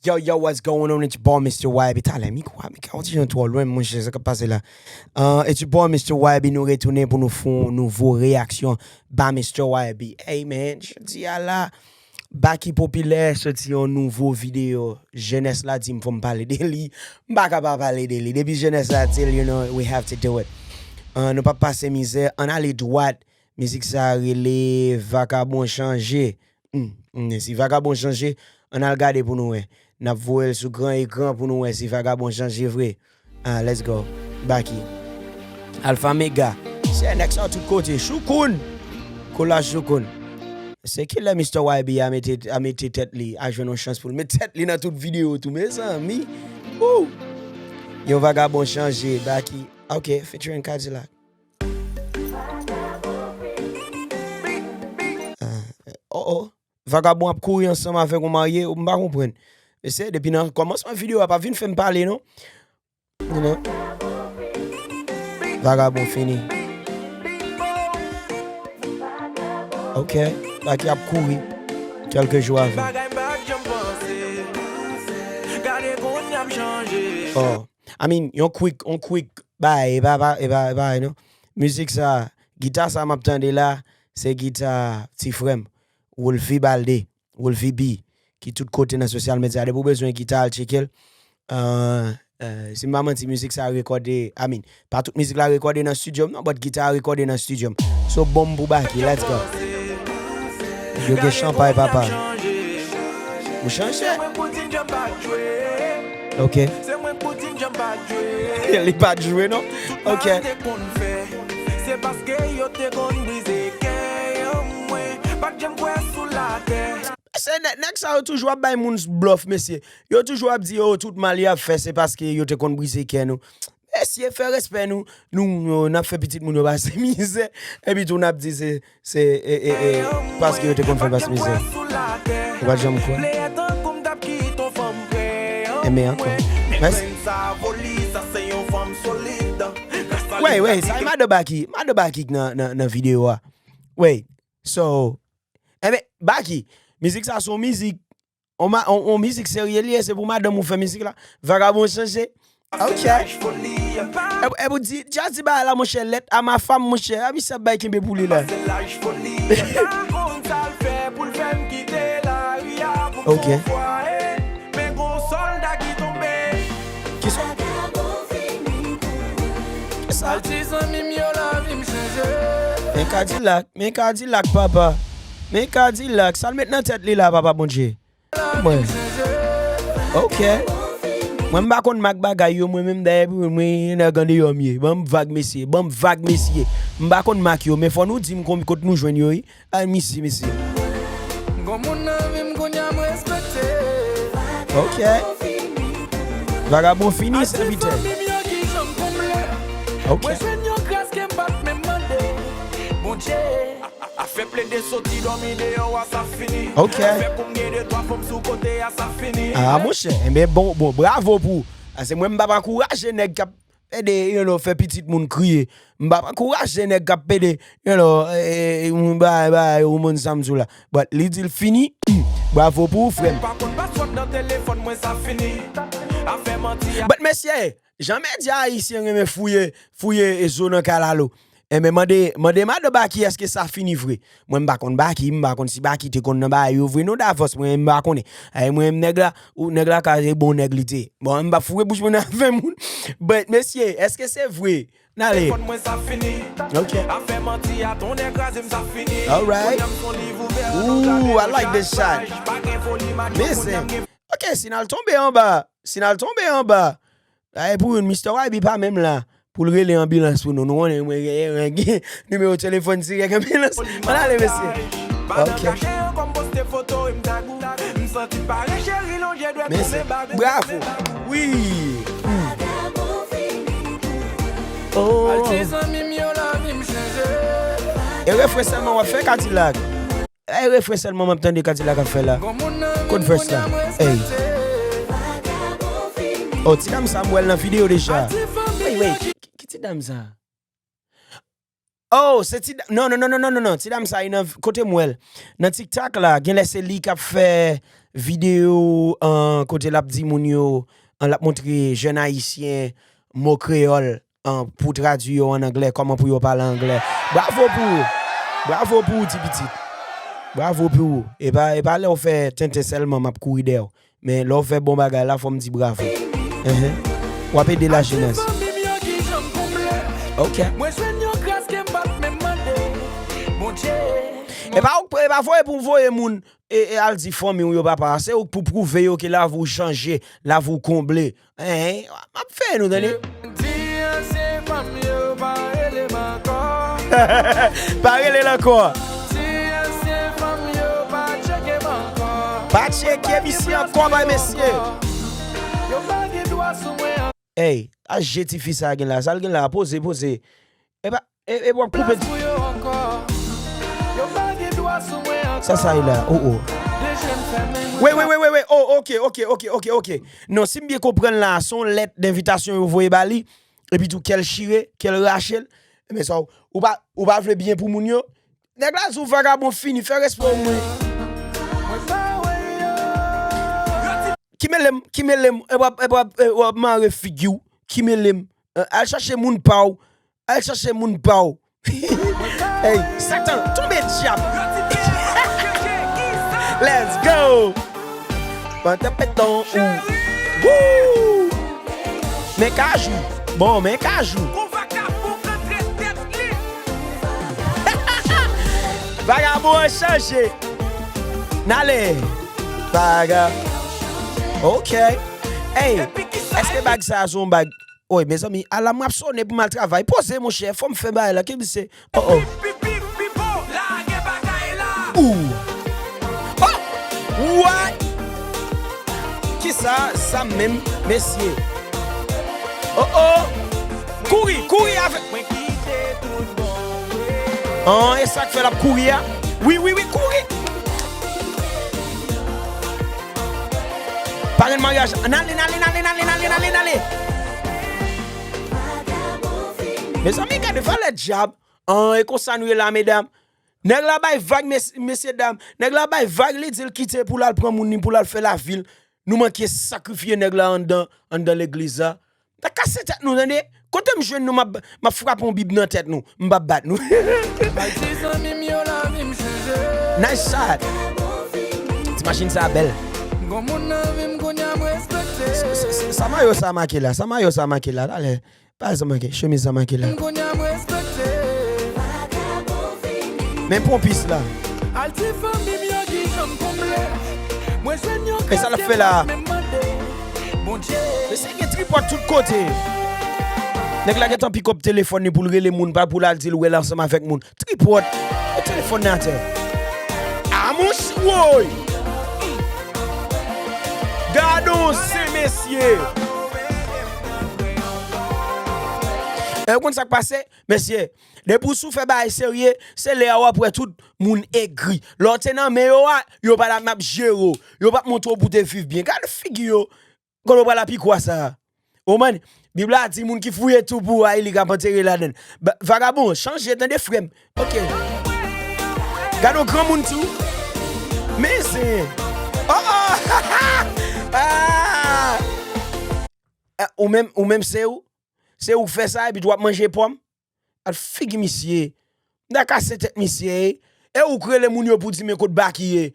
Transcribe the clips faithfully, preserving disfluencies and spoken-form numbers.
Yo, yo, what's going on? It's your boy, Mister Y B. Talè, mikwo a, mikwo a, on ti jan twò lwen, monchè, sa k ap pase la. Uh, it's your boy, Mister Y B. Nou retounen pou nou fè yon nouvo reyaksyon ba Mister Y B. Hey, man, jodi a la, Baky Popilè soti yon nouvo videyo. Jenès la di m fò m pale de li. M pa ka pa pale de li. Depi jenès la di l, you know, we have to do it. Uh, nou p ap pase mizè, ann ale dwat. Mizik sa a rele Vakabon Chanje. Hmm, hmm, si Vakabon Chanje, ann al gade pou nou wè. N ap voye l sou gran ekran pou nou wè si Vakabon chanje vre. Ah, let's go. Baky. Alpha Mega. Se nèg sa tout kote. Choukoun. Kola Choukoun. Se kilè Mister Y B a mete, a mete tèt li, a jwenn yon chans pou l met tèt li nan tout videyo tou, mezanmi. Woo! Yon Vakabon Chanje, Baky. Ok, featuring Kadilak. Ah, oh, oh. Vakabon ap kouri ansanm avèk yon marye, m pa konprann. Mesye, depi nan kòmansman videyo a, pa vin fè m pale, non. You know? Vakabon fini. Ok, Baky ap kouri. Kèlke jou avè. Oh. I mean, yon quick, yon quick bagay, e pa, pa, e pa, e pa, non. Mizik sa, gita sa m ap tande la, se gita ti frè m, Wolfie Baldé, Wolfie B, ki tout kote nan sosyal medya. Depi w bezwen gita, al tcheke l. Euh, euh, si m pa manti, mizik sa rekòde, I mean, pa tout mizik la rekòde nan estidyo m, non, but gita a rekòde nan estidyo m. So, bon pou Baky, let's go. Yo gen chanpay, papa. Ou chanje? Ok. Li pa t jwe, non? Ok. Se paske yo te konn brize kè mwen. Pa t janm kwè sou latè. Se nè-, nèg sa yo toujou ap bay moun blòf, mesye. Yo toujou ap di, oh, tout mal y ap fè, se paske yo te konn brize kè nou. Mesye, fè respè nou. Nou, nou, n ap fè pitit moun yo pase mizè. Epi tou, n ap di se, se, e, e, e, paske yo te konn fè pase mizè. Ou pa t janm kwè. Enben ankò. Mèsi. Wey, wey, sa e madan Baky. Madan Baky k nan, nan, nan videyo a. Wey. So, enben, Baky, mizik sa se yon mizik, on, ma- on, on mizik serye li ye, se pou madanm ou fè mizik la. Vakabon chanje. Ok. E, e pou di, dja di bagay la, monchè, lettre à ma femme, monchè. A, misye ap bay kenbe pou li la. Ok. Ki sa? Ki sa? Men Kadilak, men Kadilak, papa. Men Kadilak, sa l met nan tèt li la, papa Bondye. Mwen. Ok. Mwen, m pa konn mak bagay yo, mwen menm, dayè, pou mwen, nèg andeyò m ye. Ban m vag, mesye. Ban m vag, mesye. M pa konn mak yo, men fò nou di m konbyen, kot nou jwenn yo, wi. Ay, misi, misi. Gon moun nan vi m kounye a m respekte. Ok. Vakabon fini, sèvitè. Ok. Mwen jwenn yon gras ke m pa t menm mande. Bondye. Afè plede soti dòmi deyò a, sa fini. Ok. Afè pou m gen de twa fanm sou kote a, sa fini. Ah, monchè, enben, bon, bon, bravo pou ou. Paske mwen, m p ap ankouraje nèg k ap pede, you know, fè pitit moun kriye. M p ap ankouraje nèg k ap pede, you know, eh, eh, ba, ba, ou moun sa m di w la. But li di l fini, bravo pou ou, frè m. Pa konn password nan telefòn mwen, sa fini. Afè manti a. But mesye, jan medya ayisyen renmen fouye, fouye zo nan kalalou. Enben, mande, mande madan Baky, èske sa fini vre? Mwen, m pa konn Baky, m pa konn si Baky te konn nan bagay yo vre, non, Davos, mwen, m pa konnen. Ay, mwen, nèg la, ou, nèg la ka se bon nèg li te. Bon, m pa foure bouch mwen nan afè moun. But, mesye, èske se vre? N ale. Telefòn mwen sa fini. Ok. Afè manti a, tonnè kraze m, sa fini. Alright. Kounye a m son liv ouvè, ooh, I like this shot. Pa gen foli, m a dwe kounye a m gen. Ok, si n al tonbe anba, si n al tonbe anba, ay, pou youn, Mister Y B pa menm la pou l rele anbilans pou nou. Nou konnen mwen gen, mwen gen nimewo telefòn dirèk anbilans. Ann ale, mesye. Ok. Mesye, bravo. Wi. Hmm. Oh. E refren sèlman w ap fè, Kadilak. E refren sèlman m ap tande Kadilak ap fè la. Kot verse la? Ey. Oh, ti dam sa m wè l nan videyo deja. Wey, wey, ki, ki, ki ti dam sa? Oh, se ti dam. Non, non, non, non, non, non, non. Ti dam sa, e nan, kote m wè l? Nan TikTok la, genlè se li k ap fè videyo, an, kote l ap di moun yo, an, l ap montre jèn ayisyen mo kreyòl, an, pou tradui yo an anglè, kòman pou yo pale anglè. Bravo pou ou. Bravo pou ou, ti pitit. Bravo pou ou. E pa, e pa lè w fè tenten sèlman m ap kouri dèyè w. Men lè w fè bon bagay la, fò m di bravo. Enhen. W ap ede lajenès. Ok. E pa ou, e pa voye pou voye moun e, e al di fanmi w yo papa. Se ou k pou pwouve yo ke lavi w chanje, lavi w konble. Enhen. M ap fè nou tande. Di ansyen fanm yo pa rele m ankò. Pa rele l ankò. Di ansyen fanm yo pa tcheke m ankò. Pa tcheke misye ankò, bay mesye. Yo pa gen dwa sou mwen ankò. Ey, a je tifi sa gen la. Sa l gen la, poze, poze. E pa, e, e w ap koupe. Dwa sou yo ankò. Yo pa gen dwa sou mwen ankò. Sa, sa e la, oh, oh. De je m fèmen. Wi, wi, wi, wi, wi, oh, ok, ok, ok, ok, ok. Non, si m byen konprann la, se yon lèt denvitasyon yo voye ba li, epi tou kè l chire, kè l rache l. Men sa, ou pa, ou pa vle byen pou moun yo. Nèg la di w vagabon fini, fè respè w mwen. Ki mele m, ki mele m, e w ap, e w ap, e w ap mare figi w. Ki mele m. Eh, al chache moun pa w. Al chache moun pa w. Hey, Satan, tonbe dyab. Let's go. Pantan peton ou. Woo! Men kajou. Bon, men kajou. Vagabon an chanje. N ale. Vaga. Ok. Hey, èske bag sa a se yon bag? Oy, mezanmi, ala m ap sonnen pou m al travay. Poze, monchè, fò m fè bagay la. Ki misye? Oh, oh. Ou. Oh! What? Kisa sa menm, mesye? Oh, oh. Kouri, kouri avèk. An, e sa k fè l ap kouri a? Wi, wi, wi, kouri. Parenn maryaj. N ale, n ale, n ale, n ale, n ale, n ale, n ale. Mezanmi, gade valè dyab. An, e konsa nou ye la, medam. Nèg la bay vag, mes-, mesye dam. Nèg la bay vag, li di l kite pou l al pran moun li, pou l al fè lavi l. Nou manke sakrifye nèg la anndan, anndan legliz la. N a kase tèt nou, tande. Kote m jwenn nou, m ap, m ap frape yon bib nan tèt nou. M p ap bat nou. Bay ti zanmi m yo lavi m chanje. Nice shot. Ti machin sa bèl. Gon moun nan vi m kounye a m respekte. Sa, sa, sa, sa mayo sa make la, sa mayo sa make la, talè. Pa sa make, chemiz sa make la. M kounye a m respekte. Men ponpis la. Al di fanmi m yo ki jan m konble. Mwen jwenn yon. E sa l ap fè la? Mesye gen tripòt tout kote. Nèg la gentan pikòp telefòn li pou l rele moun pa pou l al di l wè l ansanm avèk moun. Tripòt. Met telefòn nan atè. A mouch woy. Gade yon zen mesye. E ou konn sa k pase? Mesye, depi w sou fè bagay serye, se lè a w ap wè tout moun egri. Lè w te nan men yo a, yo pa t ap jere w. Yo p ap montre w pou w te viv byen. Gade figi yo. Kote w pral api kwa sa a? O man, Bib la di moun ki fouye tou pou a, e li k ap antere ladan l. Ba-, vagabon, chanje, tande frè m. Ok. Gade yon granmoun tou. Men zen. Oh, oh! Ah! Eh, ou menm, ou menm se ou? Se ou k fè sa epi tou w ap manje pòm? Al figi misye. M ta kase tèt misye, e. E ou k rele moun yo pou di men kot Baky ye.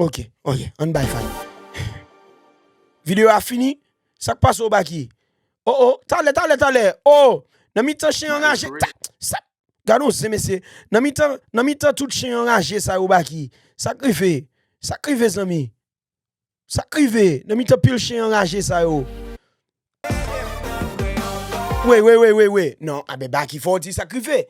Ok, ok, ann bay fay. Videyo a fini. Sa k pase w Baky? Oh, oh, talè, talè, talè. Oh, nan mitan chen anraje. Ta, sa, gade yon zen mesye. Nan mitan, nan mitan tout chen anraje sa yo Baky. Sa k rive? Sa k rive zanmi? Sa k rive nan mitan pil chen anraje sa yo? Wi, wi, wi, wi, wi. Non, a ben Baky fò w di sa k rive.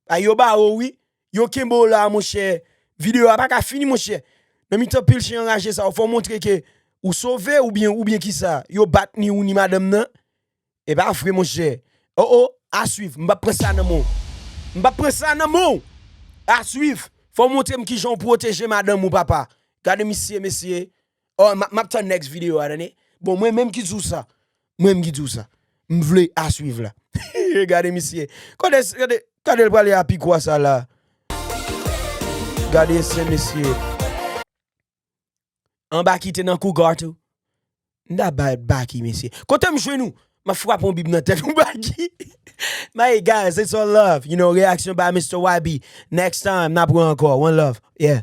Ay yo ba ou wi. Yo kenbe w la, monchè. Videyo a pa ka fini, monchè. Nan mitan pil chen anraje sa yo, fò w montre ke ou sove oubyen, oubyen kisa? Yo bat ni ou ni madanm nan? E pa vre, monchè. Oh, oh, a swiv. M p ap pran sa nan men w. M p ap pran sa nan men w. A swiv. Fò w montre m kijan w pwoteje madanm ou, papa. Gade misye, mesye. Oh, m ap, m ap tann next video a, tande. Bon, mwen menm ki di w sa. Mwen menm ki di w sa. M vle a swiv la. Gade misye. Gade, gade, gade l prale a pikwa sa la. Gade se misye. Anba kite nan kougar tou. M ta bay Baky, mesye. Kote m jwenn ou? M ap frape yon bib nan tèt ou, Baky. My guys, it's all love. You know, reaction by Mister Y B. Next time, n ap wè ankò. One love. Yeah.